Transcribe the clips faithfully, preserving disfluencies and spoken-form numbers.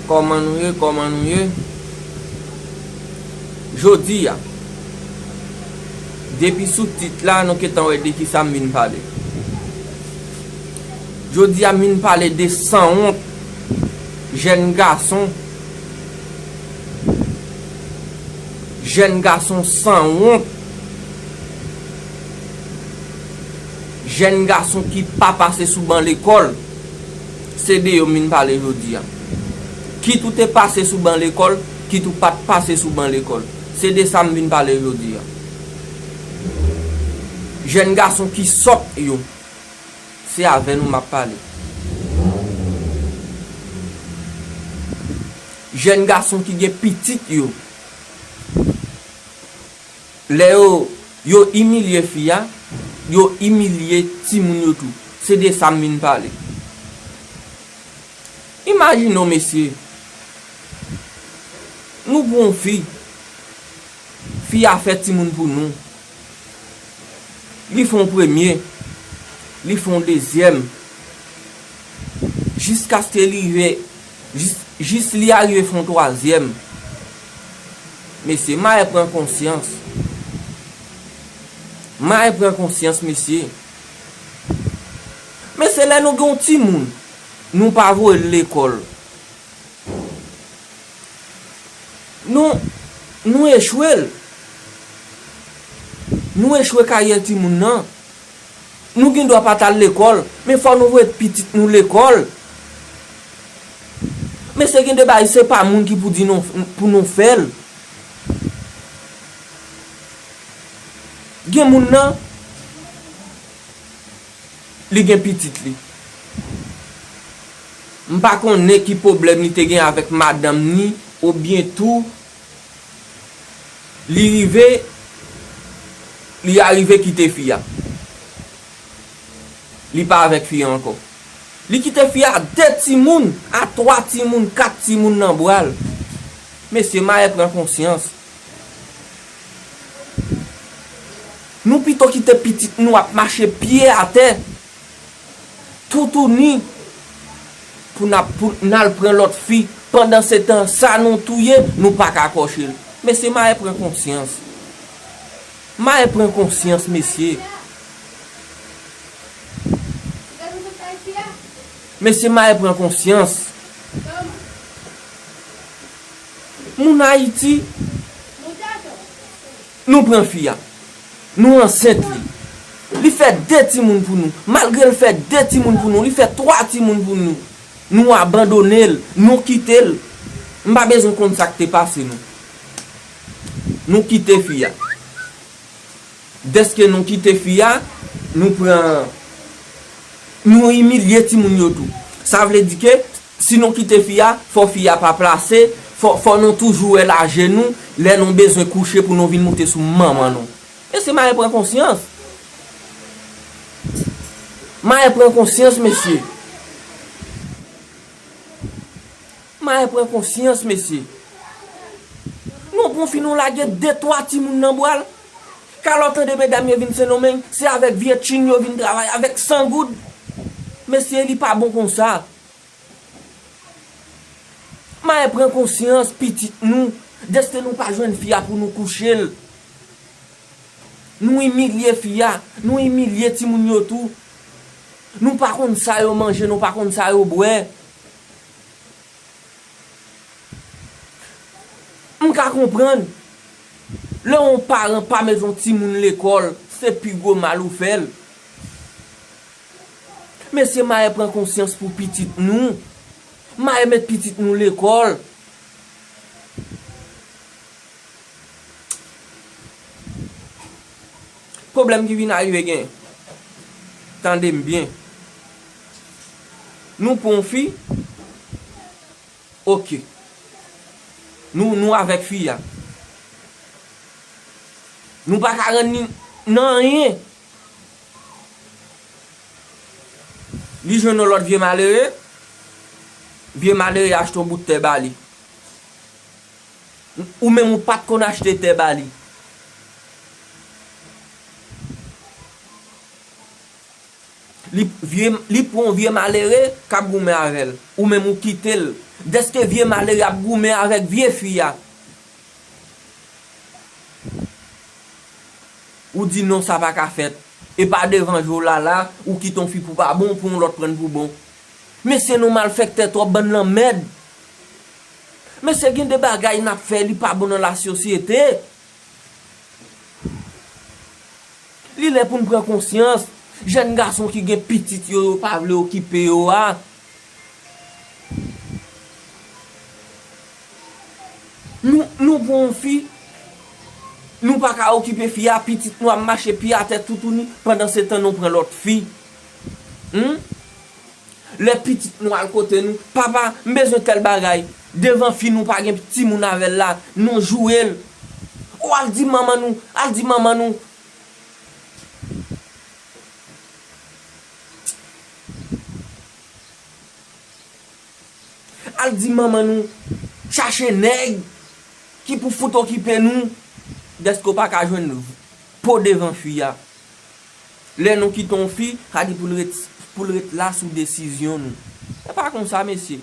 Kòman nou ye? Kòman nou ye? Jodi a, depi sou tit la, nou gentan wè de kisa m vin pale. Jodi a, m vin pale de sanwont, jèn gason, jèn gason sanwont, jèn gason ki pa pase sou ban lekòl. Se de yo m vin pale jodi a. Kit ou te pase sou ban lekòl, kit ou pa t pase sou ban lekòl. Se de sa m vin pale jodi a. Jèn gason ki sòt yo, se avè nou m ap pale. Jèn gason ki gen pitit yo, lè yo, yo imilye fi a, yo imilye timoun yo tou. Se de sa m vin pale. Imajine w, mesye, nou pran yon fi, fi a fè timoun pou nou. Li fè yon premye, li fè yon dezyèm, jiskaske li rive, jis, jis li arive fè yon twazyèm. Mesye, m a pran konsyans. M a pran konsyans, mesye. Mesye, lè nou gen yon timoun, nou pa voye l lekòl. Nou, nou echwe l. Nou echwe karyè timoun nan. Nou gen dwa pa t al lekòl, men fò nou voye pitit nou lekòl. Men se gen de bagay, se pa moun ki pou di nou, pou nou fè l. Gen moun nan, li gen pitit li. M pa konnen ki pwoblèm li te gen avèk madanm ni, oubyen tou, li rive, li arive kite fi a. Li pa avèk fi a ankò. Li kite fi a de timoun, a twa timoun, kat timoun nan bra l. Mesye, m a pran konsyans. Nou pito kite pitit nou ap mache pye atè, toutouni, pou n ap, pou n al pran lòt fi. Pandansetan, sa nou touye, nou pa ka kòche l. Mesye, m a pran konsyans. M a pran konsyans, mesye. Mesye, m a pran konsyans. Moun Ayiti, nou pran fi a. Nou ansent li. Li fè de timoun pou nou. Malgre l fè de timoun pou nou, li fè twa timoun pou nou. Nou abandone l, nou kite l. M pa bezwen konn sa k te pase nou. Nou kite fi a. Dèske nou kite fi a, nou pran, nou imilye timoun yo tou. Sa vle di ke si nou kite fi a, fò fi a pa plase, fò, fò nou toujou wè l ajenou, lè nou bezwen kouche pou nou vin moute sou manman nou. Mesye, m a pran konsyans. M a pran konsyans, mesye. M a pran konsyans, mesye. Nou pran fi nou lage de twa timoun nan bra l. Ka lè w tande medam yo vin Sendomeng, se avèk vye tching yo vin travay, avèk san goud. Mesye, li pa bon konsa. M a pran konsyans pitit nou, dèske nou pa jwenn fi a pou nou kouche l. Nou imilye fi a, nou imilye timoun yo tou. Nou pa konn sa yo manje, nou pa konn sa yo bwè. M ka konprann, lè yon paran pa met yon timoun lekòl, se pi gwo mal ou fè l. Mesye, m a pran konsyans pou pitit nou. M a met pitit nou lekòl. Pwoblèm ki vin arive gen, tande m byen. Nou pran yon fi, oke. Nou, nou avèk fi a. Nou pa ka rann li nan anyen. Li jwenn yon lòt vye malere, vye malere achte yon bout tè ba li. Ou menm ou pa t konn achte tè ba li. Li vye, li pran yon vye malere k ap goumen avè l. Ou menm ou kite l. Dèske vye malere ap goumen avèk vye fi a. Ou di non, sa pa ka fèt. E pa devan je w la la, ou kite yon fi pou pa bon, pou yon lòt pran pou bon. Mesye, nou malfektè twòp, bann lanmèd. Mesye, gen de bagay n ap fè, li pa bon nan lasosyete. Li lè pou n pran konsyans. Jèn gason ki gen pitit yo, yo pa vle okipe yo a. Nou, nou pran yon fi, nou pa ka okipe fi a, pitit nou ap mache pye atè toutouni, pandan se tan nou pran lòt fi. Hmm? Lè pitit nou al kote nou, "Papa, m bezwen tèl bagay." Devan fi nou pa gen timoun avè l la, nou joure l. "O, al di manman nou, al di manman nou." Al di manman nou chache nèg ki pou fout okipe nou, dèske w pa ka jwenn po devan fi a. Lè nou kite yon fi, sa di pou l ret, pou l ret la sou desizyon nou. Se pa konsa, mesye.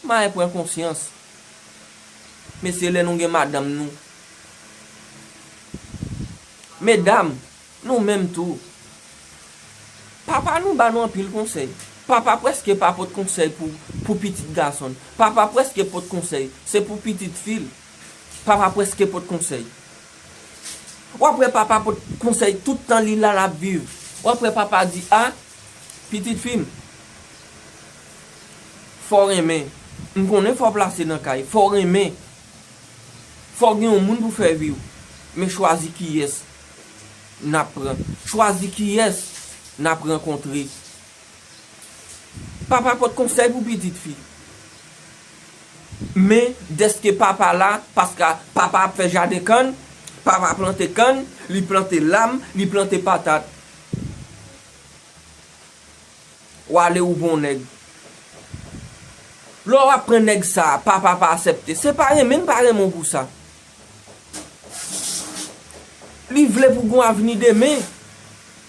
Mayen pran konsyans. Mesye, lè nou gen madanm nou. Medam, nou menm tou. Papa nou ba nou anpil konsèy. Papa prèske pa pot konsèy pou, pou pitit gason l. Papa prèske pot konsèy, se pou pitit fi l. Papa prèske pot konsèy. W ap wè papa pot konsèy tout tan li la, l ap viv. W ap wè papa di, "A, pitit fi m, fò w renmen. M konnen fò w plase nan kay. Fò w renmen. Fò w gen yon moun pou fè vi w. Men chwazi kiyès n ap pran. Chwazi kiyès n ap rankontre." Papa pot konsèy pou pitit fi. Men, dèske papa la, paske papa ap fè jaden kann, papa plante kann, li plante lam, li plante patat. W ale ou pran yon nèg. Lè w ap pran nèg sa, papa pa aksepte. Se pa renmen l pa renmen w pou sa. Li vle pou gon avni demen.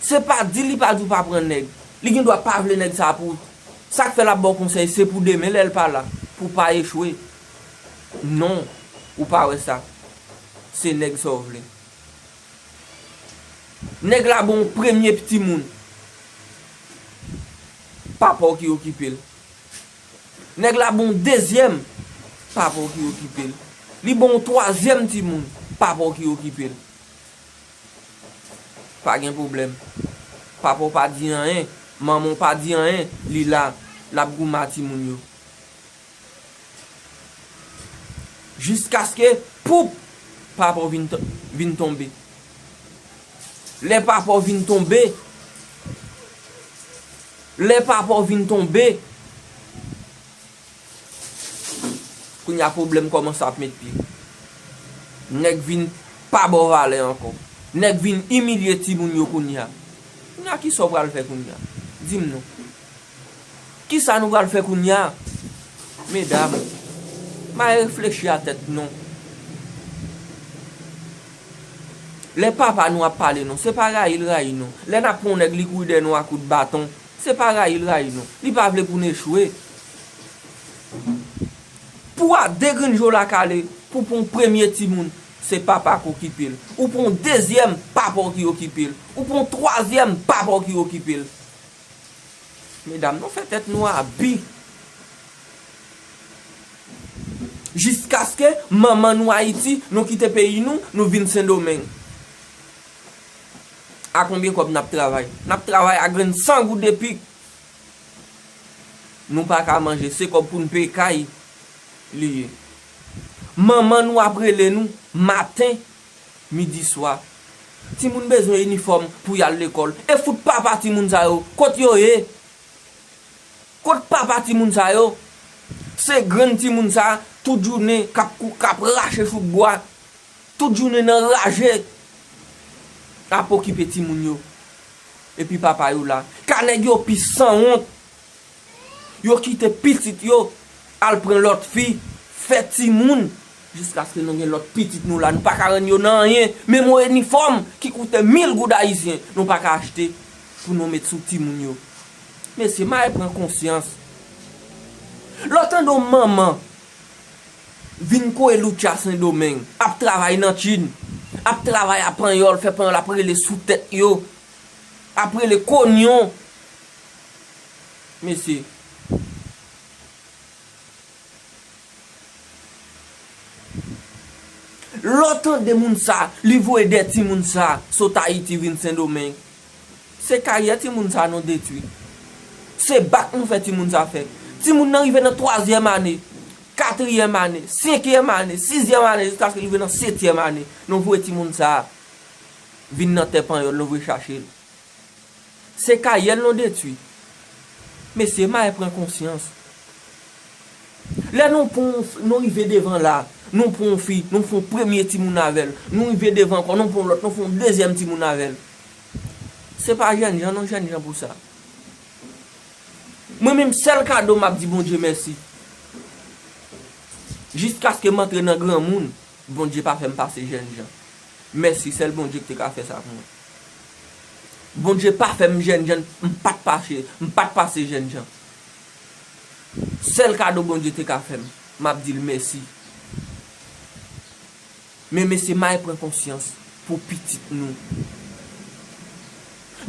Se pa di li pa di w pa pran nèg. Li gen dwa pa vle nèg sa pou. Sa k fè l ap ba w konsèy, se pou demen lè l pa la, pou w pa echwe. Non, ou pa wè sa. Se nèg sa w vle. Nèg la bon premye timoun. Papa w ki okipe l. Nèg la bon dezyèm, papa w ki okipe l. Li bon twazyèm timoun, papa w ki okipe l. Pa gen pwoblèm. Papa w pa di anyen, manman w pa di anyen, li la, l ap goumen a timoun yo. Jiskaske, poup, papa w vin, vin tonbe. Lè papa w vin tonbe, lè papa w vin tonbe, kounye a pwoblèm kòmanse ap met pye. Nèg vin pa ba w valè ankò. Nèg vin imilye timoun yo kounye a. Kounye a, kisa w pral fè kounye a? Di m non. Kisa nou pral fè kounye a? Medam, m a reflechi a tèt nou. Lè papa nou ap pale nou, se pa rayi l rayi nou. Lè n ap pran yon nèg, li kouri dèyè nou a kout baton, se pa rayi l rayi nou. Li pa vle pou n echwe. Pou a de grenn je w la kale, pou pran yon premye timoun, se papa k okipe l. Ou pran yon dezyèm, papa w ki okipe l. Ou pran yon twazyèm, papa w ki okipe l. Medam, nou fè tèt nou abi. Jiskaske manman nou Ayiti, nou kite peyi nou, nou vin Sendomeng. A konbyen kòb n ap travay? N ap travay a grenn san goud de pik. Nou pa ka manje, se kòb pou n peye kay li ye. Manman nou ap rele nou maten, midi, swa. Timoun bezwen inifòm pou y al lekòl. E fout papa timoun sa yo, kot yo ye? Kot papa timoun sa yo? Se grenn timoun sa, tout jounen k ap kou-, k ap rache chouk bwa. Tout jounen nan raje. Ap okipe timoun yo. Epi papa yo la. Ka nèg yo pi sanwont. Yo kite pitit yo al pran lòt fi, fè timoun, jiskaske nou gen lòt pitit nou la, nou pa ka rann yo nan anyen. Menm yon inifòm ki koute mil goud ayisyen, nou pa ka achte pou nou met sou timoun yo. Mesye, maye pran konsyans. Lè w tande yon manman vin kore Lucha Sendomeng, ap travay nan Chin, ap travay a panyòl, fè panyòl ap rele sou tèt yo, ap rele konyon. Mesye, lè w tande moun sa, li voye de timoun sa sot Ayiti vin Sendomeng. Se karyè timoun sa nou detwi. Se bak nou fè timoun sa fè. Timoun nan rive nan twazyèm ane, katriyèm ane, senkyèm ane, sizyèm ane, jiskaske li rive nan setyèm ane. Nou voye timoun sa vin nan tè panyòl, nou voye chache l. Se karyè l nou detwi. Mesye, maye pran konsyans. Lè nou pran, nou rive devan la, nou pran yon fi, nou fè yon premye timoun avè l. Nou rive devan ankò, nou pran yon lòt, nou fè yon dezyèm timoun avè l. Se pa jènjan, non, jènjan pou sa. Mwen menm, sèl kado m ap di Bondye mèsi. Jiskaske m antre nan granmoun, Bondye pa fè m pase jènjan. Mèsi, sèl Bondye ki te ka fè sa pou mwen. Bondye pa fè m jènjan, m pa t pase, m pa t pase jènjan. Sèl kado Bondye te ka fè m, m ap di l mèsi. Men mesye, maye pran konsyans pou pitit nou.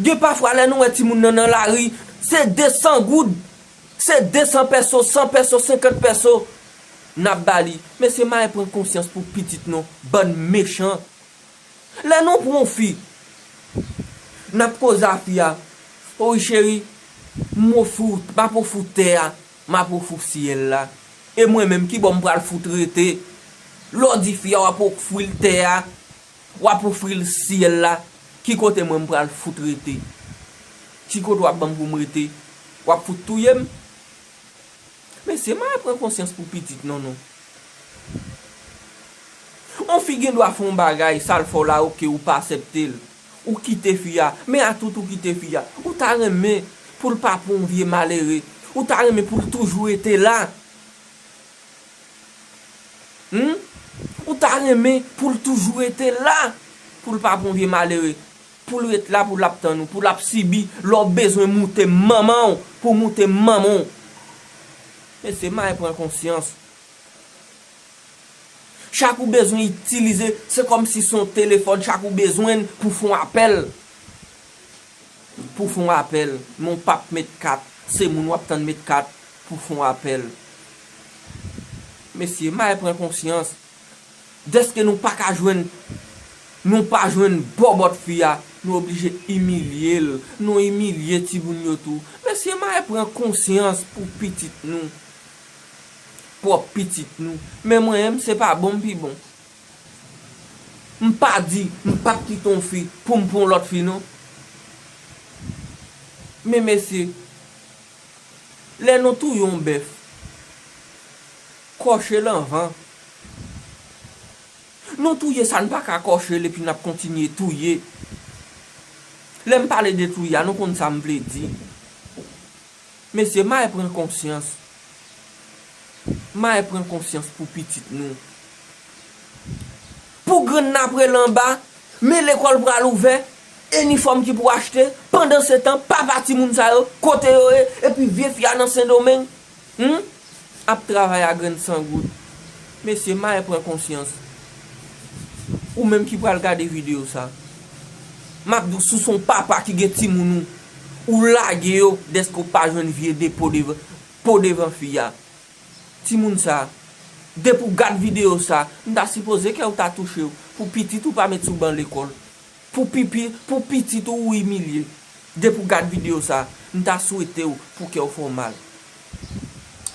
Gen pafwa lè nou wè timoun nan nan lari, se de san goud, se de san pèso, san pèso, senkant pèso n ap ba li. Mesye, maye pran konsyans pou pitit nou, bann mechan. Lè nou pran yon fi, n ap koze a fi a, o wi cheri, m ofri w, m ap ofri w tè a, m ap ofri w syèl la. E mwen menm, kibò m pral fout rete? Lè w di fi a w ap ofri l tè a, w ap ofri l syèl la, ki kote mwen m pral fout rete? Ki kote w ap ban m pou m rete? W ap fout touye m? Mesye, maye pran konsyans pou pitit nou, non. Yon fi gen dwa fè yon bagay, sa l fè w la, oke, ou pa aksepte l. Ou kite fi a, men atout ou kite fi a. Ou ta renmen pou l pa pou yon vye malere. Ou ta renmen pou l toujou rete la. Hmm? Ou ta renmen pou l toujou rete la, pou l pa pou yon vye malere. Pou l ret la, pou l ap tann ou, pou l ap sibi, lè w bezwen moute manman w, pou moute manman w. Mesye, maye pran konsyans. Chak ou bezwen itilize, se kòmsi se yon telefòn, chak ou bezwen l pou fè yon apèl. Pou fè yon apèl, men w p ap met kat, se moun w ap tann met kat pou fè yon apèl. Mesye, maye pran konsyans. Dèske nou pa ka jwenn, nou pa jwenn bòbòt fi a, nou oblije imilye l, nou imilye timoun yo tou. Mesye, maye pran konsyans pou pitit nou, pwòp pitit nou. Men mwen menm, se pa bon m pi bon. M pa di m p ap kite yon fi pou m pran yon lòt fi, non. Men mesye, lè nou touye yon bèf, kòche l anvan. Nou touye sa, n pa ka kòche l epi n ap kontinye touye. Lè m pale de touye a, nou konn sa m vle di. Mesye, maye pran konsyans. Maye pran konsyans pou pitit nou. Pou grann nan ap rele anba, men lekòl pral ouvè, inifòm ki pou achte, pandansetan, papa timoun sa yo, kote yo ye, epi vye fi a nan Sendomeng, hmm, ap travay a grenn san goud. Mesye, maye pran konsyans. Ou menm ki pral gade videyo sa, m ap di w, si w se yon papa ki gen timoun ou, ou lage yo dèske w pa jwenn vye de po devan, po devan fi a. Timoun sa, depi w gad videyo sa, m ta sipoze kè w ta touche w pou pitit ou pa met sou ban lekòl. Pou pipi, pou pitit ou, ou imilye. Depi w gad videyo sa, m ta swete w pou kè w fè w mal.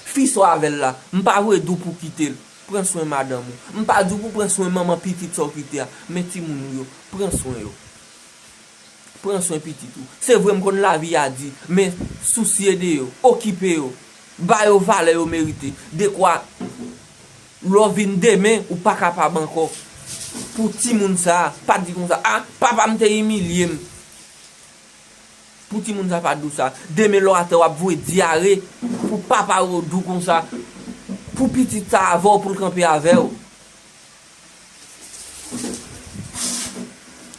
Fi sa w avè l la, m pa vle di w pou kite l. Pran swen madanm ou. M pa di w pou pran swen manman pitit sa w kite a, men timoun ou yo, pran swen yo. Pran swen pitit ou. Se vre m konn lavi a di, men sousye de yo, okipe yo, ba yo valè yo merite. Dekwa lè w vin demen, ou pa kapab ankò. Pou timoun sa a, pa di konsa, a, papa m te imilye m. Pou timoun sa pa di w sa. Demen lè w atè, w ap voye dyare pou papa yo di w konsa. Pou pitit sa avè w, pou l kanpe avè w.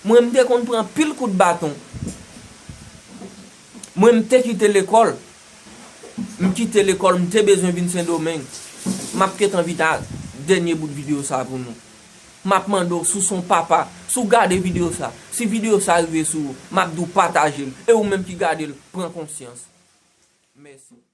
Mwen, m te konn pran pil kout baton. Mwen, m te kite lekòl. M kite lekòl, m te bezwen vin Sendomeng. M ap gentan vin a dènye bout videyo sa pou nou. M ap mande w, si w se yon papa, si w gade videyo sa, si videyo sa rive sou ou, m ap di w pataje l. E ou menm ki gade l, pran konsyans. Mèsi.